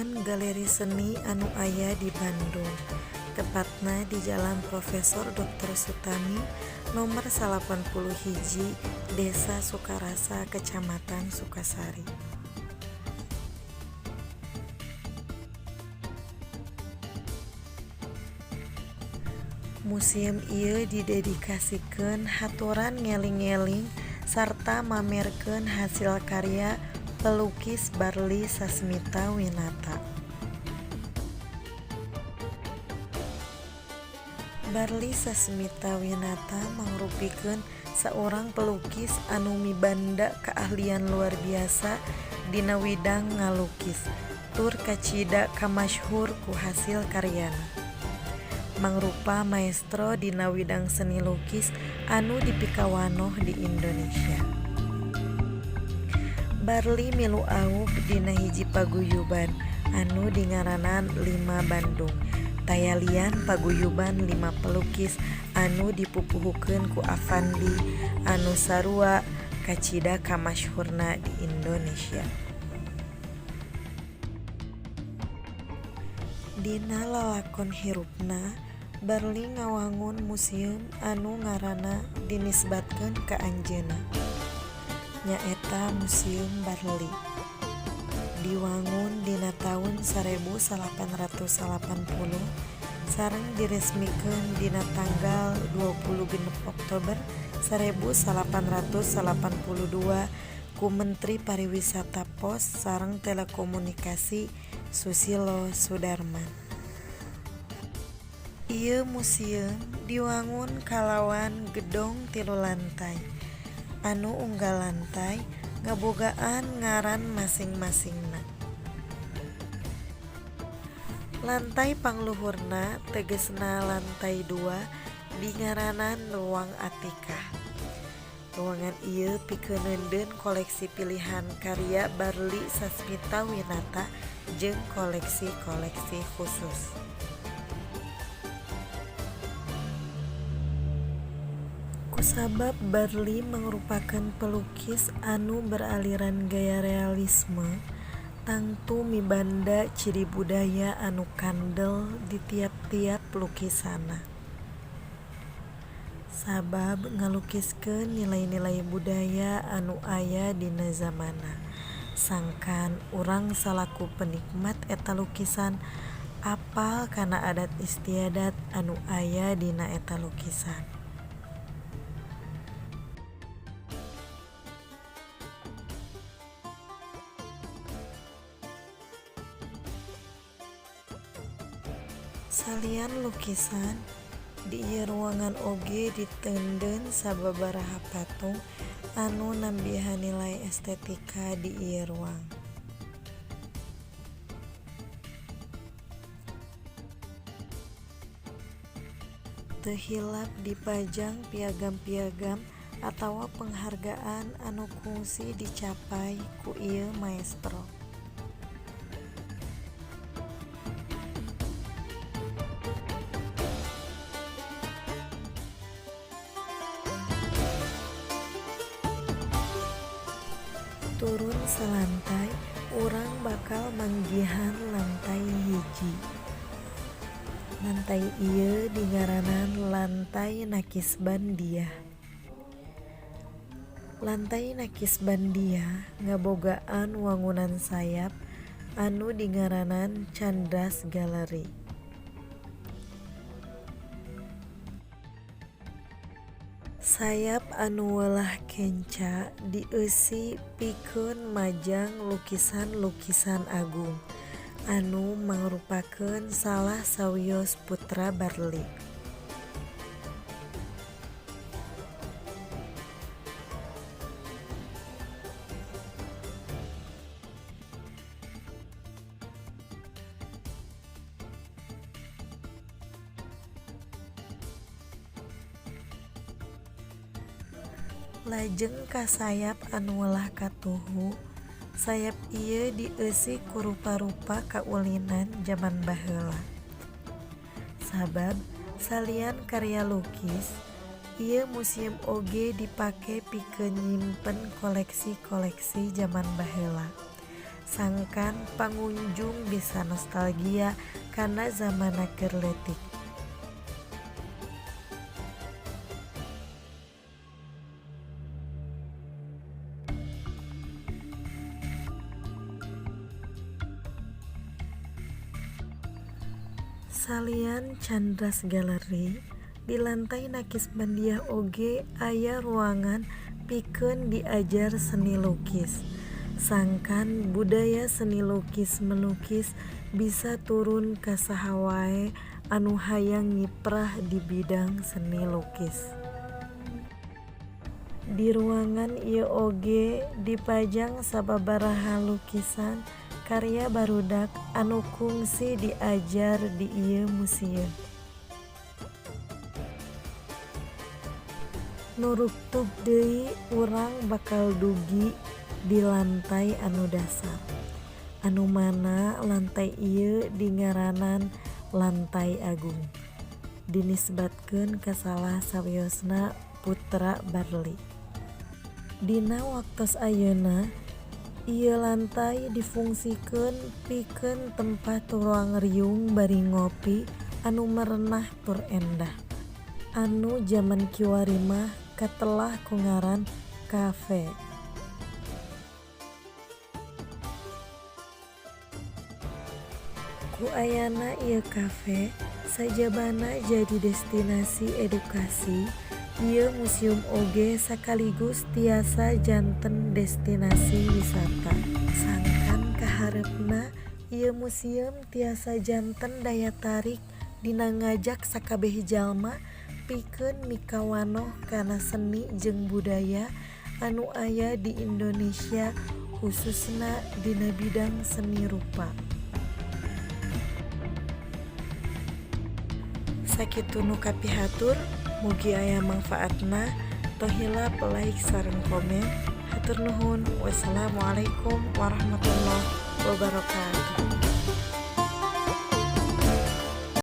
Mangrupakeun galeri seni anu aya di Bandung, tepatna di Jalan Profesor Dr. Sutami nomor 81, Desa Sukarasa, Kecamatan Sukasari. Museum ieu didedikasikeun haturan ngeling-eling sarta mamerkeun hasil karya pelukis Barli Sasmita Winata. Barli Sasmita Winata mangrupikeun saurang pelukis anu mibanda keahlian luar biasa dina widang ngalukis tur kacida kamasyhur ku hasil karyana. Mangrupa maestro dina widang seni lukis anu dipikawanoh di Indonesia. Barli milu aub dina hiji paguyuban anu dingaranan Lima Bandung, taya lian paguyuban lima pelukis anu dipupuhukeun ku Affandi anu sarua kacida kamasyhurna di Indonesia. Dina lalakon hirupna, Barli ngawangun museum anu ngaranna dinisbatkeun ka anjeunna, nyaeta Museum Barli. Diwangun dina taun 1880 sareng diresmikeun dina tanggal 26 Oktober 1882 ku Menteri Pariwisata, Pos sareng Telekomunikasi Susilo Sudarman. Ieu museum diwangun kalawan gedong tilu lantai, anu unggal lantai ngabogaan ngaran masing-masingna. Lantai pangluhurna, tegesna lantai dua, dingaranan Ruang Atikah. Ruangan ieu pikeun neundeun koleksi pilihan karya Barli Sasmita Winata jeung koleksi-koleksi khusus. Kusabab Barli mangrupakeun pelukis anu beraliran gaya realisme, tangtu mibanda ciri budaya anu kandel di tiap-tiap lukisanna. Sabab ngalukiskeun nilai-nilai budaya anu aya dina zamanna, sangkan urang salaku penikmat eta lukisan apal kana adat istiadat anu aya dina eta lukisan. Salian lukisan, di ieu ruangan oge diteundeun sababaraha patung anu nambihan nilai estetika di ieu ruang. Teu hilap dipajang piagam-piagam atawa penghargaan anu kungsi dicapai ku ieu maestro. Turun salantai, urang bakal manggihan lantai hiji. Lantai ieu dingaranan Lantai Naqsyabandiyah. Lantai Naqsyabandiyah ngabogaan wangunan sayap anu dingaranan Chandra's Gallery. Sayap anu welah kenca dieusi pikeun majang lukisan-lukisan agung anu mangrupakeun salah sawios putra Barli. Lajeng ka sayap anu welah katuhu, sayap ieu dieusi ku rupa-rupa kaulinan jaman baheula. Sabab salian karya lukis, ieu museum oge dipake pikeun nyimpen koleksi-koleksi jaman baheula. Sangkan pangunjung bisa nostalgia kana zamanna keur leutik. Salian Chandra's Gallery, di lantai Naqisbandiyah oge aya ruangan pikeun diajar seni lukis. Sangkan budaya seni lukis melukis bisa turun ka saha wae anu hayang ngiprah di bidang seni lukis. Di ruangan ieu oge dipajang sababaraha lukisan karya barudak anu kungsi diajar di ieu museum. Nurugtug deui urang bakal dugi di lantai anu dasar, anu mana lantai ieu dingaranan Lantai Agung, dinisbatkeun ka salah sawiosna putra Barli. Dina waktos ayeuna ieu lantai difungsikeun pikeun tempat ruang riung bari ngopi anu merenah tur endah, anu jaman kiwari mah katelah ku ngaran kafe. Ku ayana ieu kafe sajabana jadi destinasi edukasi, ieu museum oge sakaligus tiasa janten destinasi wisata. Sangkan kahareupna ieu museum tiasa janten daya tarik dina ngajak sakabeh jalma pikeun mikawanoh kana seni jeung budaya anu aya di Indonesia, khususna dina bidang seni rupa. Sakitu nu kapihatur, mugi aya mangfaatna. Tong hilap like sareng komen. Hatur nuhun. Wassalamualaikum warahmatullahi wabarakatuh.